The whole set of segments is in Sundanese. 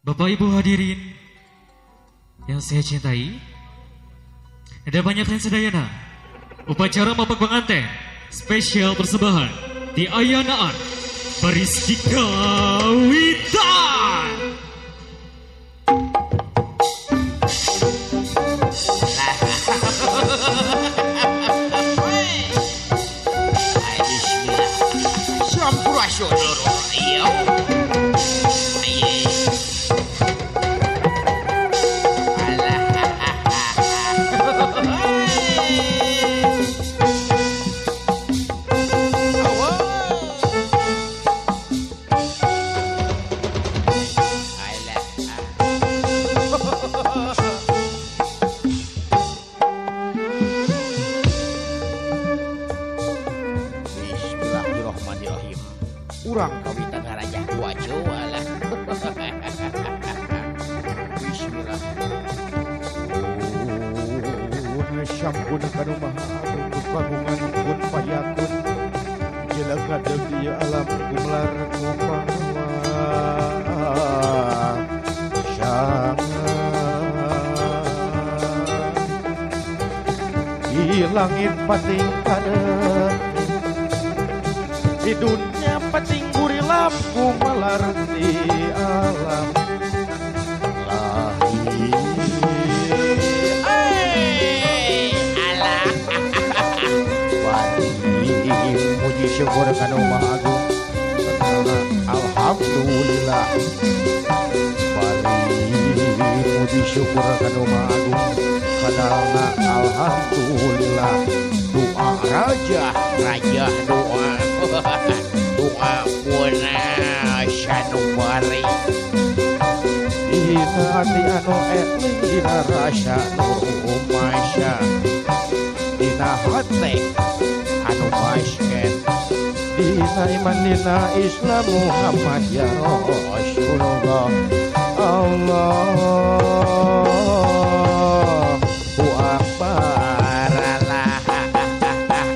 Bapak Ibu hadirin yang saya cintai, ada banyak yang sedayana. Upacara Mapag Pengantin spesial persembahan di Ayanaan Baris Dikawitan. Bismillah. Sampurasun lur. Iya. Bismillahirrahmanirrahim. Urang kawitan harajah dua Jawa lah. Bismillah. Sampun kanu maha agung kagungan kun payakun jelaka deui alam gumelar kupangwa di langit pating padet di dunia pating gurilam gumelar di alam lahir. Puji syukur kanu maha agung. Alhamdulillah. Bari puji syukur kanu maha agung. Kadalna alhamdulillah. Doa raja, raja doa. Doa puna sanubari. Dina ati anu eling dina rasa nur umasya. Dina hate anu basket. Dina iman dina Islam Muhammad ya Rasulullah. Allahu Akbar. Alah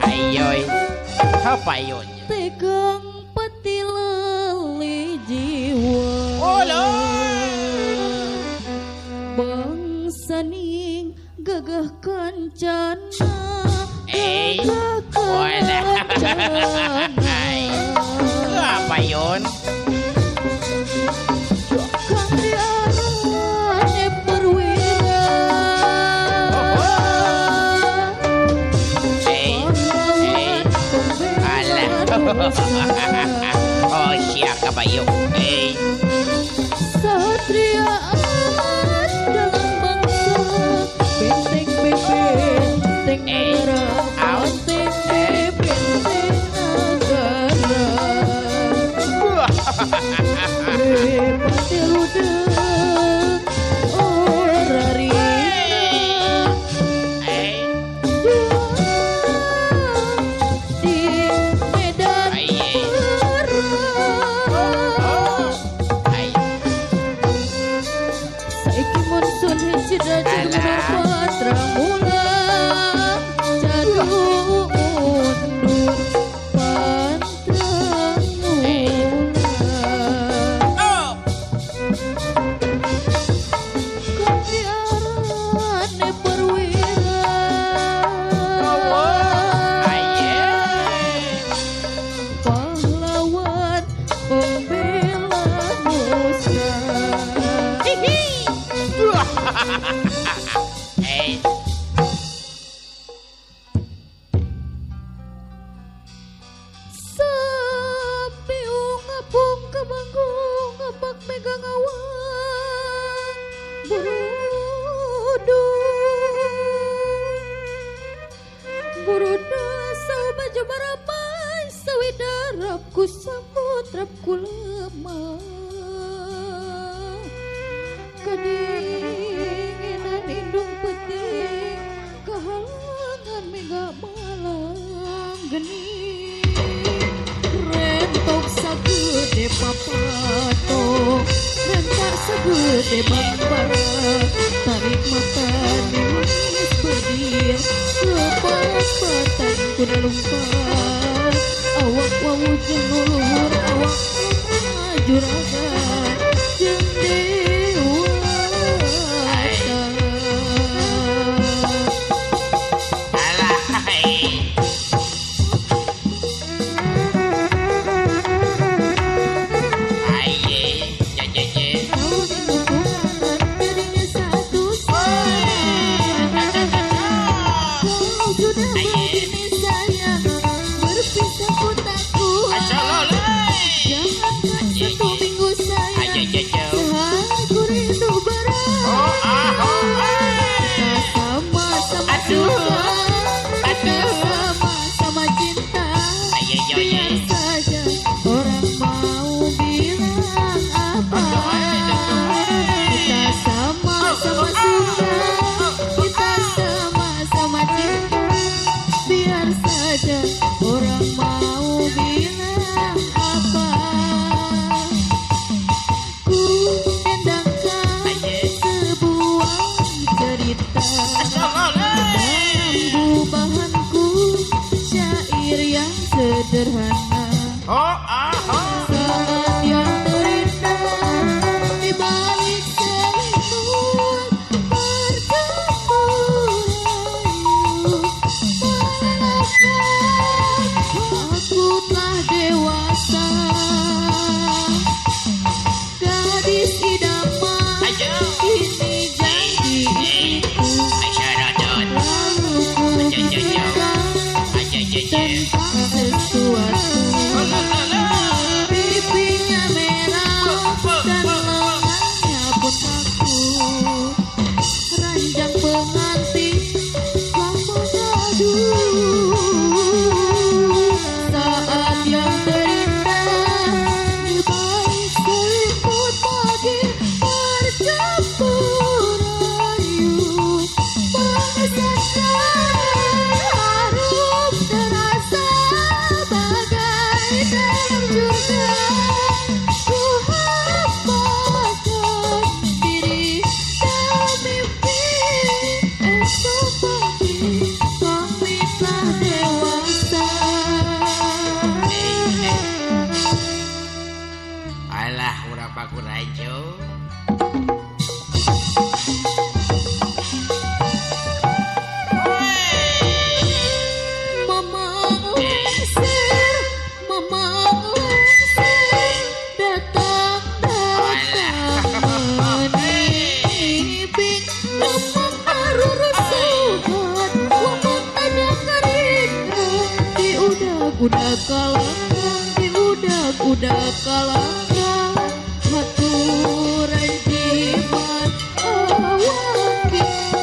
ayoy. Apa ayonya? Tegang peti leli jiwa. Olo. Bangsaning gagah kancana. Eh. Wala. Apa yon? Kang diarane perwira. Eh. Eh. Alah. Oh siap kabayo. Eh. Satria dalam bangsa. Benteng benteng negara. Benteng benteng negara. Pati rudeng ora rina. Di medan perang. Saiki monsun hijrah jeung patra mulang jadu mundur pantra mulang. Kang diarane perwira. Pahlawan pembela nusa. Sapi ngapung kemanggung ngapak megang awang burudu burudu sau baju barapai sawidarap ku samutrap ku lemah kedinginan indung peting kehalangan mega malang geni rentok sagede papato rentak sagede bambara tarik mata nilis pedir kepapatan kuda lumpat awak wawuh jeung luluhur awak juragan jeung Udah kalangkang, di udah kalangkang, haturan jimat awak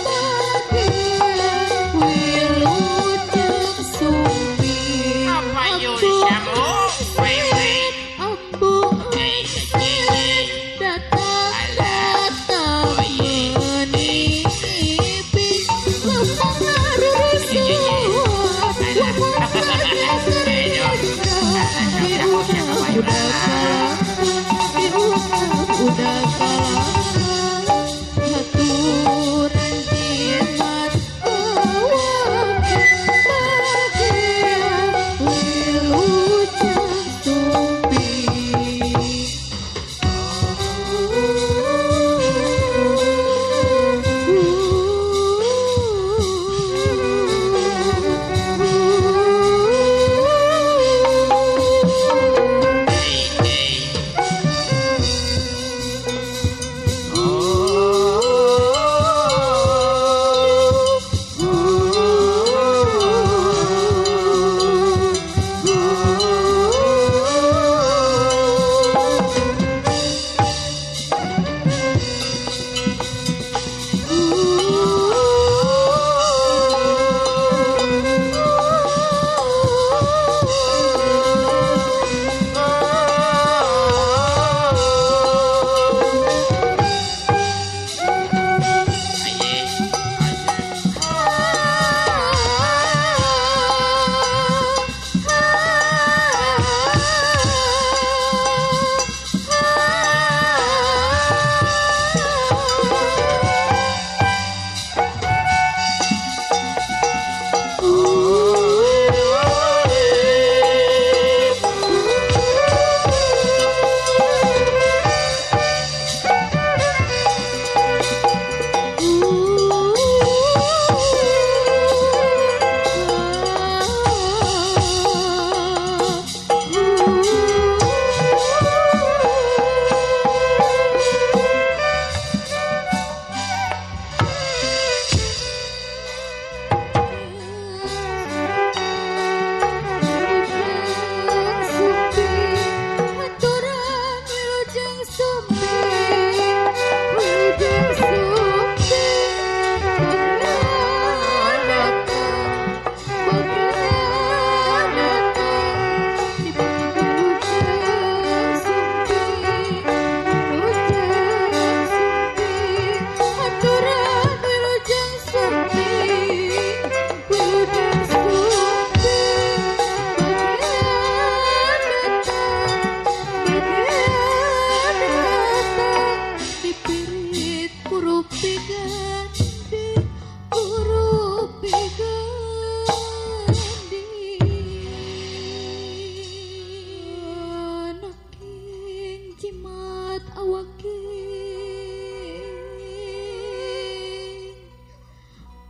bagian wilujeng sumping. Ambu lengser datang datang meniping lemang ngarurusuhan lemang udah kalangkang, haturan jimat awak bagian wilujeng sumping.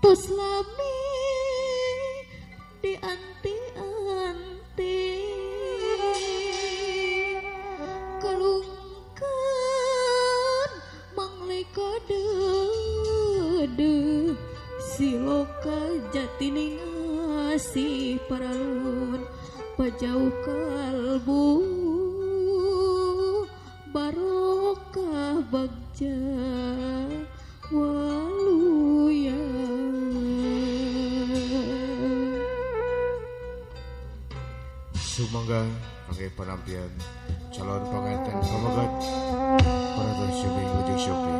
Tos lami dianti-anti kalungkan mangleka deudeuh siloka jatining asih paralun pajauh kalbu barokah bagja waluya. Sumangga kangge penampian calon pengantin pamegat penonton syuting ujung syuting.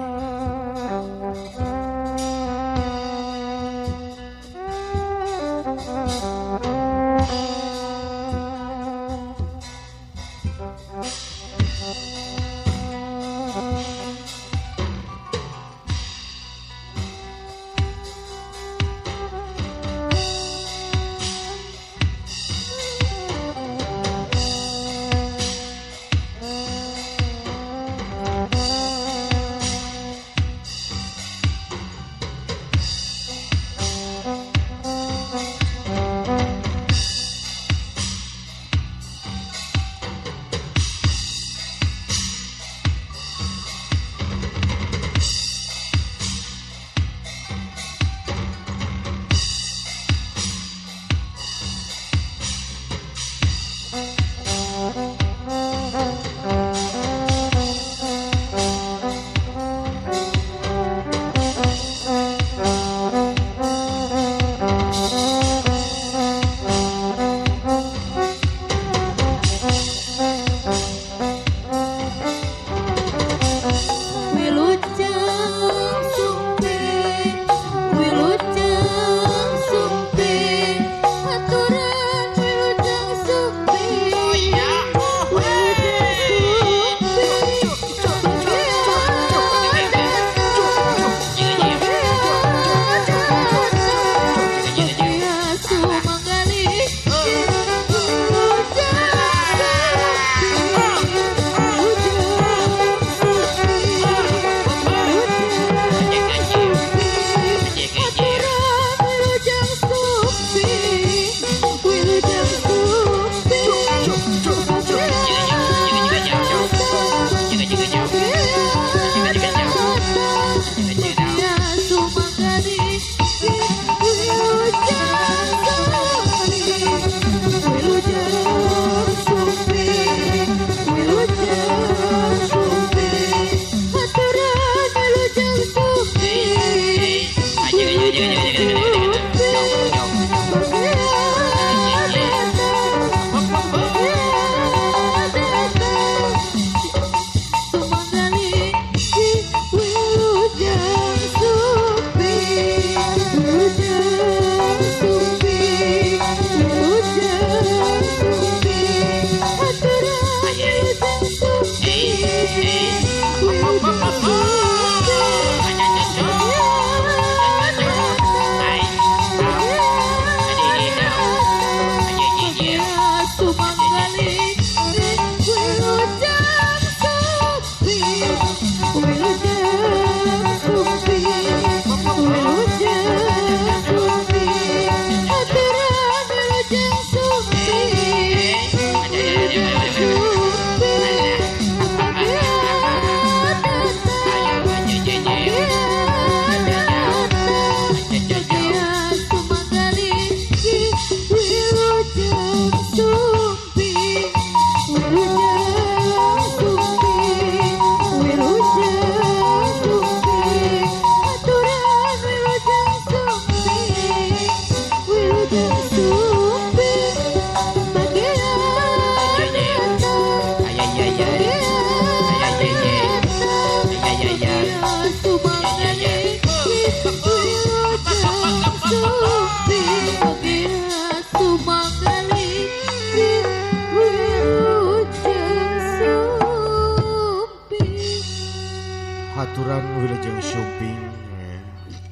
Aturan wilujeng sumping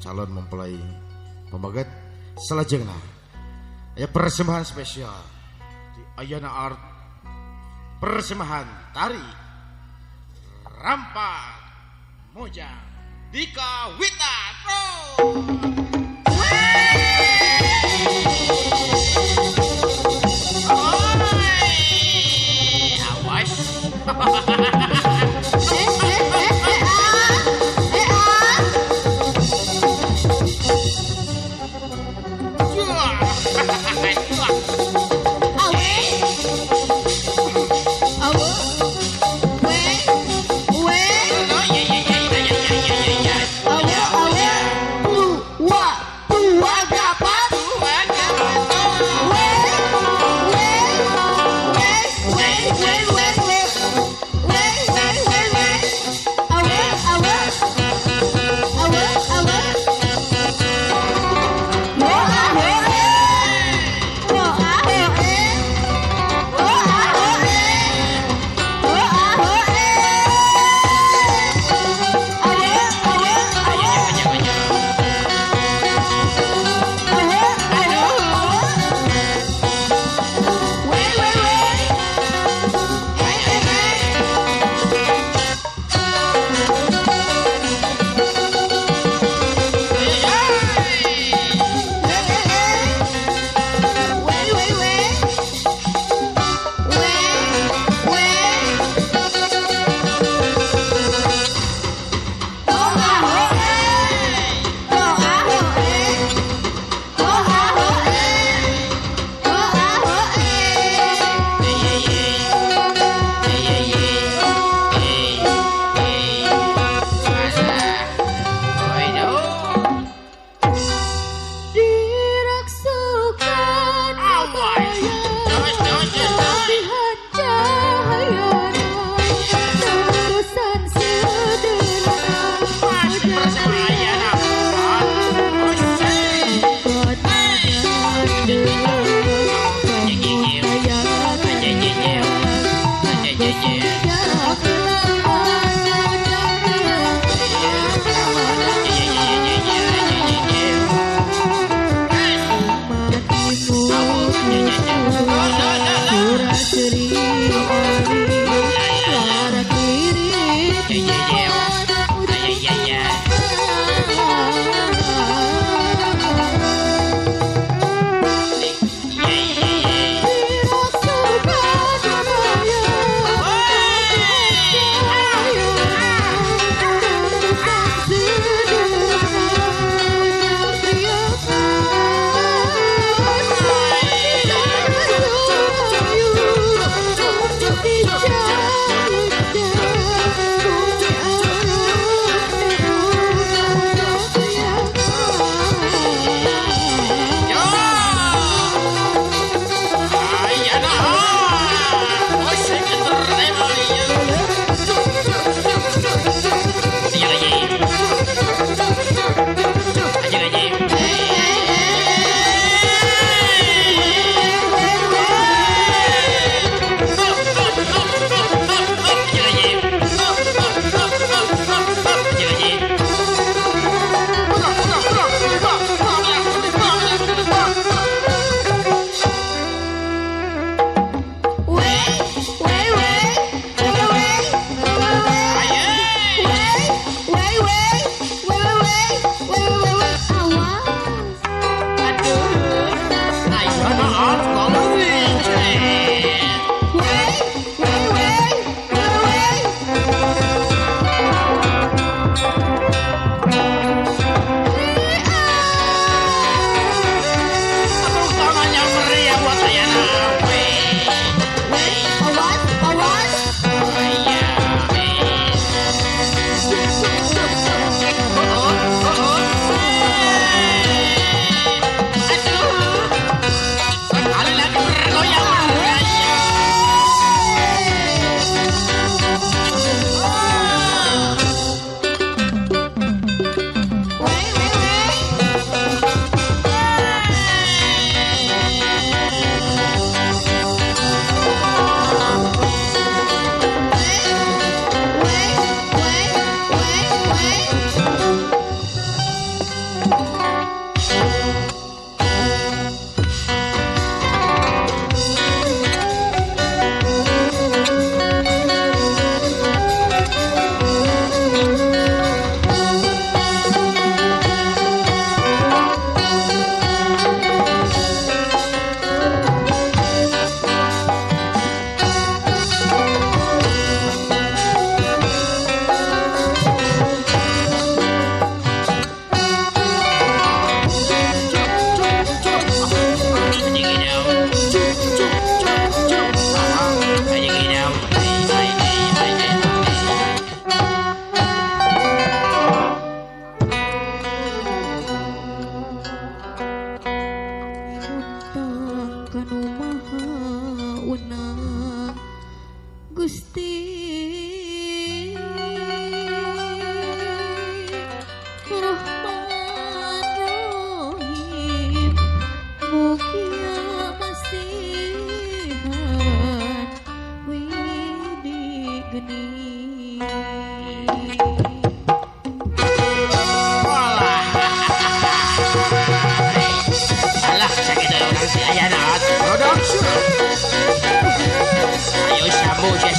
calon mempelai pamaget salajengna aya persembahan spesial di Ayana Art, persembahan tari Rampak Mojang Dika Wita Pro. Awas. Awe, awe, awe, lu, wa.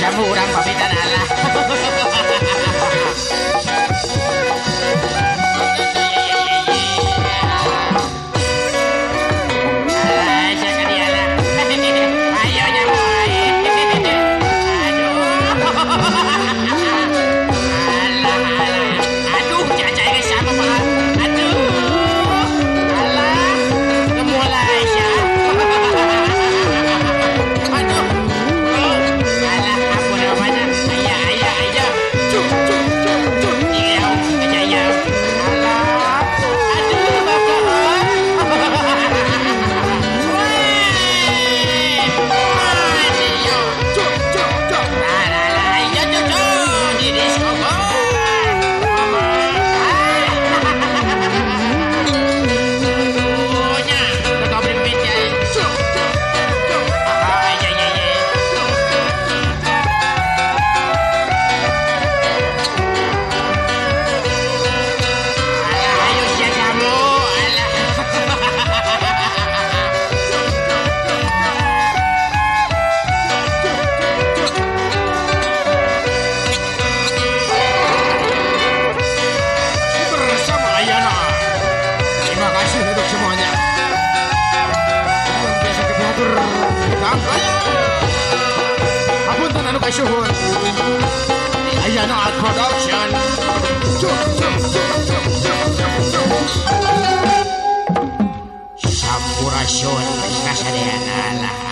Samu urang pamitan alah. Kasuhun Ayana Art Production. Sampurasun kasadeana lah.